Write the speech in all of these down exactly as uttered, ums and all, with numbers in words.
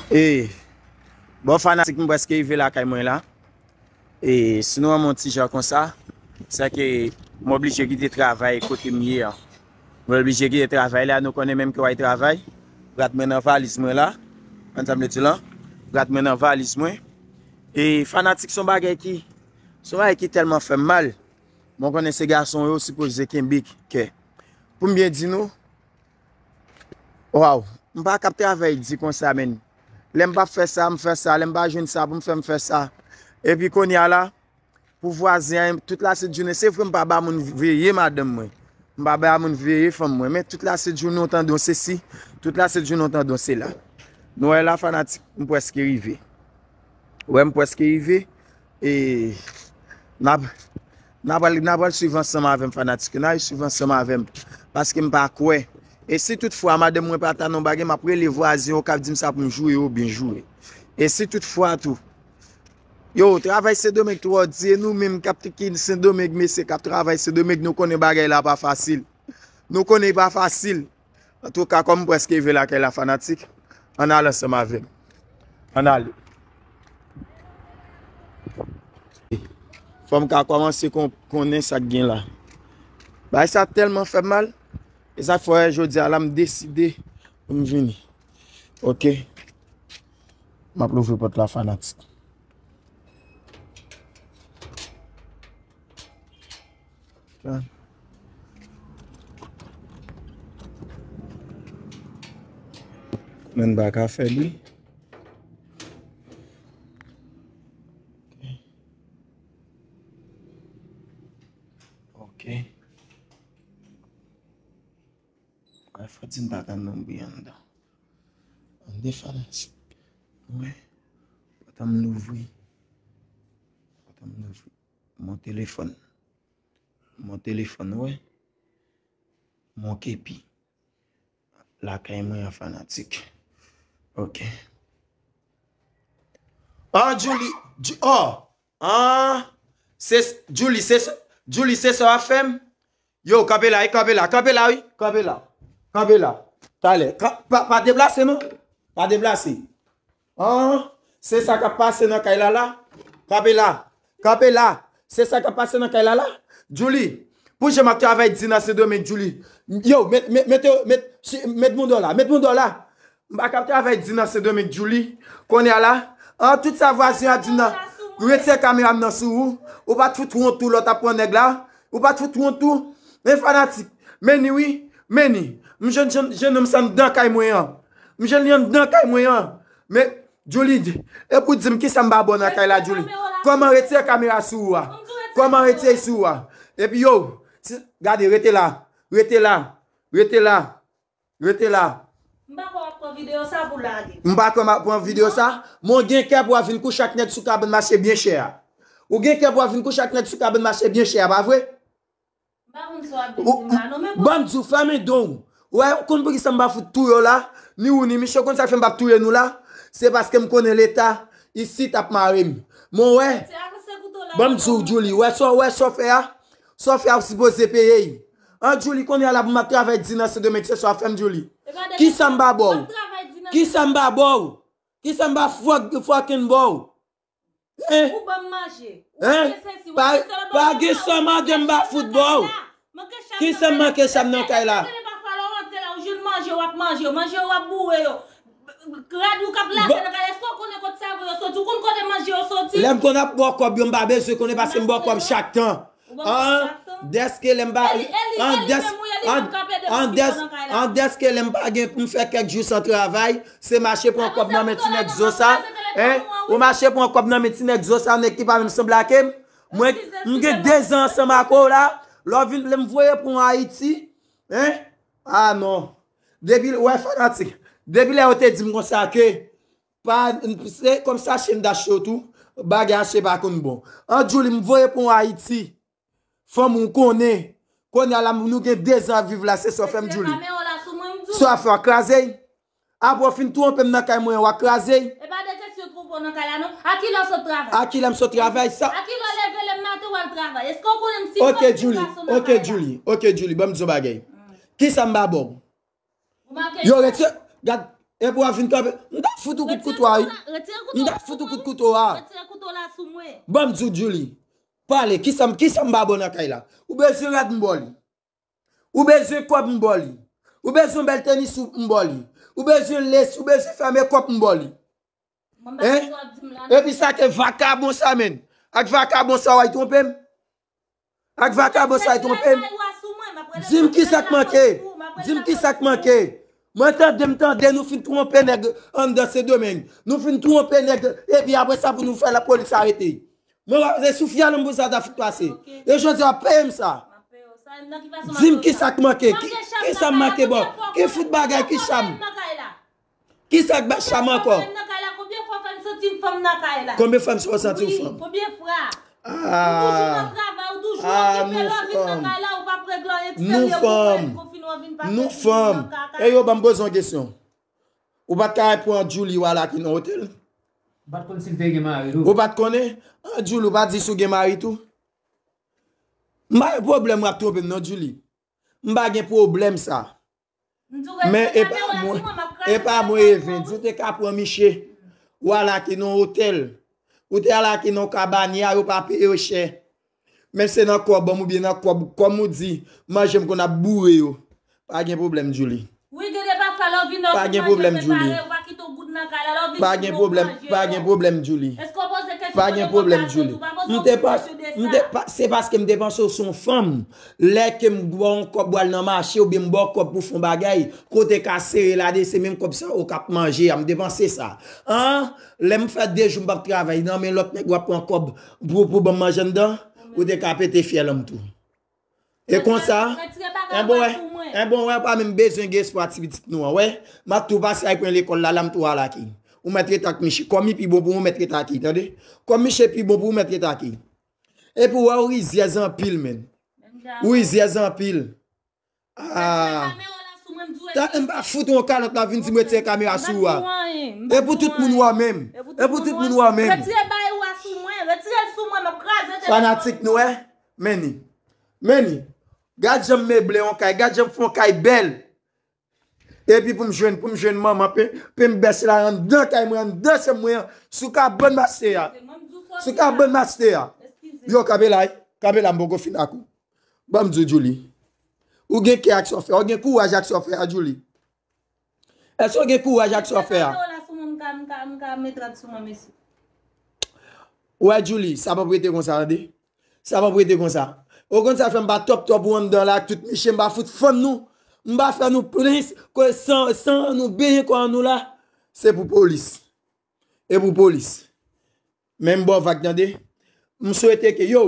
E, bon, fanatik, m prèske rive lakay mwen la. E, si nou wè m yon ti jan konsa, se ke m oblije kite travay kote m ye an. M oblije kite travay la, nou konnen menm ke w al travay. Rad mwen nan valiz mwen la. Konn sa m vle di lan? Rad mwen nan valiz mwen. E, fanatik, se yon bagay ki, se yon bagay ki tèlman fè m mal. Mwen konnen se gason yo sipoze kenbe kè. Pou m byen di nou, waw, m pa ka ap travay di konsa, menn. Lè m p ap fè sa, m fè sa. Lè m pa jwenn sa pou m fè, m fè sa. Epi kounye a la, pou vwazen an, tout laset jounen, se vre m pa ba moun veye madanm mwen. M pa ba moun veye fanm mwen. Men tout laset jounen, w tande yon sesi, tout laset jounen, w tande yon sela. Nou wè la, fanatik, m prèske rive. Wè, m prèske rive. E n ap, n ap al, n ap al swiv ansanm avè m, fanatik yo. N a suiv ansanm avè m. Paske m pa kwè. E si toutfwa madanm mwen pa ta nan bagay, m ap rele vwazen yo k ap di m sa pou m joure yo oubyen joure. E si toutfwa tou, yo, travay Sendomeng twò di, e nou menm k ap ki Sendomeng, mesye, k ap travay Sendomeng, nou konnen bagay la pa fasil. Nou konnen li pa fasil. Antouka, kòm m prèske rive lakay la, fanatik, ann ale ansanm avè m. Ann ale. Fò m ka kòmanse kon-, konnen sa k gen la. Bagay sa tèlman fè m mal. E sa k fè jodi a la, m deside pou m vini. Oke. M ap louvri pòt la, fanatik. Men m pa ka fè li. Ok. Ay, fò di m pa tann non bri anndan. Anndan fanatik. Wi. Pòt an m louvri. Pòt an m louvri. Mon telefòn. Mon telefòn, wi. Mon kepi. Lakay mwen an fanatik. Ok. Ah, Julie, Ju-, oh, ah, se, Julie, se, Julie, se sa w ap fè m? Yo, kanpe la, wi, kanpe la, kanpe la, wi, kanpe la, kanpe la. Talè, ka-, pa, pa deplase, non, pa deplase. Ah, se sa k ap pase nan kay la, la. Kanpe la, kanpe la. Se sa k ap pase nan kay la, la. Julie, pou jan m ap travay di nan Sendomeng, Julie. Yo, met, met, met, met, met moun dò la, met moun dò la. M pa ka ap travay di nan Sendomeng, Julie. Kounye a la, an tout sa vwazen ap di nan, retire kamera m nan sou ou. Ou pa t fout wont tou lè w t ap pran nèg la? Ou pa t fout wont tou? Men fanatik, men ni wi, men ni. M jwenn, jwenn, jwenn nonm sa anndan kay mwen an. M jwenn li anndan kay mwen an. Men, Julie, e pou di m kisa m pa bon nan kay la, Julie? Kòman retire kamera sou ou a? Kòman retire sou ou a? Epi yo, si, gade, rete la, rete la, rete la. Rete la. M pa kwè w ap pran videyo sa pou lage. M pa kwè m ap pran videyo sa. Men w gen kè pou w ap vin kouche ak nèg sou kabann mache byen chè a. Ou gen kè pou w ap vin kouche ak nèg sou kabann mache byen chè a, pa vre? M pa konn sa w ap vin di m la, non, men bon. Ban m di w, fèmen don w. Ou wè, ou konn poukisa m pa fout touye w la? Ni ou, ni Miche, ou konn sa k fè m p ap touye nou la? Se paske m konnen Leta isit ap mare m. Men w wè, ban m di w, Julie, w wè sa, w wè sa w fè a? Sa w fè a, ou sipoze peye l. An, Julie, kounye a la pou m ap travay di nan Sendomeng, se sa w ap fè m, Julie. Kisa m pa ba w? Kisa m pa ba w? Kisa m pa fuck, fucking ba w? Hein? Ou ban m manje. Ou pa gen sesi, ou pa gen sela, pa gen sa madanm m pa fout ba w. Kisa m manke sa m nan kay la? Gade pafwa lè w rantre la, ou jwenn manje, w ap manje, manje w ap boure yo. Rad ou k ap lave nan kay la, èske w konnen kote savo yo soti? Ou konn kote manje yo soti? Lè m konn ap ba w kòb yo, m pa bezwen konnen paske m ba w kòb chak tan. An, dèske lè m pa, an, dès-, an, dès-, an, dèske lè m pa gen pou m fè kèk jou san travay, se mache pran kòb nan men ti nèg zo sa, hein? Ou mache pran kòb nan men ti nèg zo sa, nèg ki pa menm sanble ak m. Mwen, m gen dezan ansanm ak ou la, lè w vin, lè m voye pou w Ayiti, hein? Ah non. Depi, wè fanatik, depi lè yo te di m konsa ke, pa, se kòm sa chen dache yo tou, bagay achte pa konn bon. An, Julie, m voye pou w Ayiti. Fanm ou konnen. Kounye a la, nou gen dezan ap viv la, se sa w fè m, Julie. Sa w ap fè, w ap kraze l? Apre w fin twonpe m nan kay mwen an, w ap kraze l? E pa de kesyon twonpe w nan kay la, non. A kilè w sot travay? A kilè m sot travay, sa? A kilè w leve lè maten w al travay? Èske w konnen m si fòs ti gason nan kay la? Ok, Julie, ok, Julie, ban m di w bagay. Kisa m pa ba w? Yo retire, gad, Epi w ap vin kanpe. M ta fout ou kout kouto a, wi. M ta fout ou kout kouto a. Retire kouto la sou mwen. Ban m di w, Julie. Pale, kisa m, kisa m ba bò nan kay la? Ou bezwen rad, m ba w li. Ou bezwen kòb, m ba w li. Ou bezwen bèl tenis, ou, m ba w li. Ou bezwen lesi, ou bezwen fè mekòp, m ba w li. Hein? Epi sa ke vakabon sa, menn. Ak vakabon sa, w ay twonpe m. Ak vakabon sa, w ay twonpe m. Di m kisa k manke. Di m kisa k manke. Mwen tande, m tande nou fin twonpe nèg anndan Sendomeng. Nou fin twonpe nèg, epi apre sa pou nou fè lapolis arete. Mwen pa se sou fyèl m pou sa ta fin pase. E jodi a, w ap peye m sa. Di m kisa k manke. Ki, kisa m manke, bò? Ki fout bagay, ki cham? Kisa k ba cham ankò? Konbyen fwa w fè m santi m fanm nan kay la? Konbyen fwa m fè w santi w fanm? Konbyen fwa? Ou toujou nan travay, ou toujou okipe lè w vin nan kay la, ou p ap regle anyen k serye pou mwen, konfini w vin pase. Nou fanm. E yo ban m poze yon kesyon. Ou pa t ka pran Julie w al ak nan otèl? M pa t konn si l te gen mari tou. Ou pa t konnen? An, Julie, ou pa di si w gen mari tou? M pa gen pwoblèm w ap twonpe m non, Julie. M pa gen pwoblèm sa. Men e pa mwen, e pa mwen, Even, di w te ka pran miche. Ou al ak li nan otèl. Ou te al ak li nan kabanya, yo pa peye yo chè. Menm se nan kòb an m oubyen nan kòb, kòm ou di, manje m konn ap boure yo. Pa gen pwoblèm, Julie. Wi, gen de pafwa lè w vin nan, pa gen pwoblèm, Julie. Pa gen pwoblèm, pa gen pwoblèm, Julie. Pa gen pwoblèm, Julie. M te pa, m te pa, se paske m te panse w se yon fanm. Lè ke m ba w yon kòb w al nan mache oubyen m ba w kòb pou fè yon bagay, kote ka sere la de se menm kòb sa ou k ap manje a, m te panse sa. An, lè m fè de jou m p ap travay, nan men lòt nèg w ap pran kòb pou, pou ban m manje anndan, ou te ka pete fyèl an m tou. E konsa, en bon, wè, en bon, wè, pa menm bezwen gen espwa ti pitit nou an, wè. M ap tou pase al pran lekòl la, la m tou al ak li. Ou mèt rete ak Miche. Kòm li pi bon pou ou, ou mèt rete ak li, tande? Kòm Miche pi bon pou ou, ou mèt rete ak li. Epi w wè, ou rizyèz anpil, menn. Ou rizyèz anpil. Ah. Tande, m pa fout yon kalòt la vin di m retire kamera sou ou a. E pou tout moun wè menm. E pou tout moun wè menm. Retire bagay ou a sou mwen. Retire l sou mwen, m ap kraze telefòn. Fanatik nou, wè. Menni. Menni. Gad jan m meble yon kay. Gad jan m fè yon kay bèl. Epi pou m jwenn, pou m jwenn manman, pen, pen m bèche la anndan kay mwen, anndan chanm mwen an, sou kabann maste a. Sou kabann maste a. Yo, kanpe la, wi. Kanpe la, m poko fin ak ou. Ban m di w, Julie. Ou gen kè ak sa w fè a. Ou gen kouraj ak sa w fè a, Julie. Èske w gen kouraj ak sa w fè a? Wè, Julie, sa p ap rete konsa, tande. Sa p ap rete konsa. Ou konn sa fè m pa twòp twòp ou anndan la ak tout miche, m pa fout fann nou. M pa fè nou plis ke san, san nou benyen kò an nou la. Se pou polis. E pou polis. Men m ba w vag, tande. M swete ke, yo,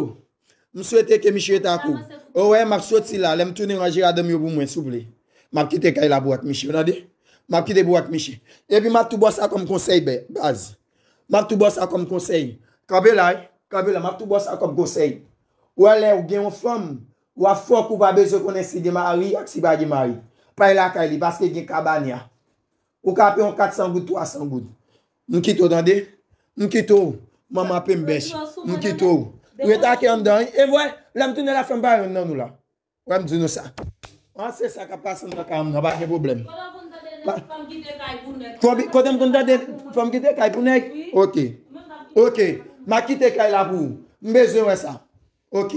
m swete ke miche ta kou. Ou wè, m ap soti la, lè m tounen ranje ladanm yo pou mwen, souple. M ap kite kay la pou w ak miche, ou tande? M ap kite pou w ak miche. Epi m ap tou ba w sa kòm konsèy, bè, baz. M ap tou ba w sa kòm konsèy. Kanpe la, wi. Kanpe la, m ap tou ba w sa kòm konsèy. Ou wè, lè w gen yon fanm, w ap fòk ou pa bezwen konnen si gen mari ak si pa gen mari. Pa al lakay li, paske gen kabanya. Ou ka peye yon kat san goud, twa san goud. M kite w, tande? M kite w. Manman pen m bèch. M kite w. Rete ak anndan, wi. E vwè, lè m tounen la, fè m pa youn nan nou la. Wè, m di nou sa. An, se sa k ap pase anndan kay an m nan, pa gen pwoblèm. Kote w konn tande fanm kite kay pou nèg? Kote, kote m konn tande fanm kite kay pou nèg? Ok. Ok. M a kite kay la pou ou. M bezwen wè sa. Ok.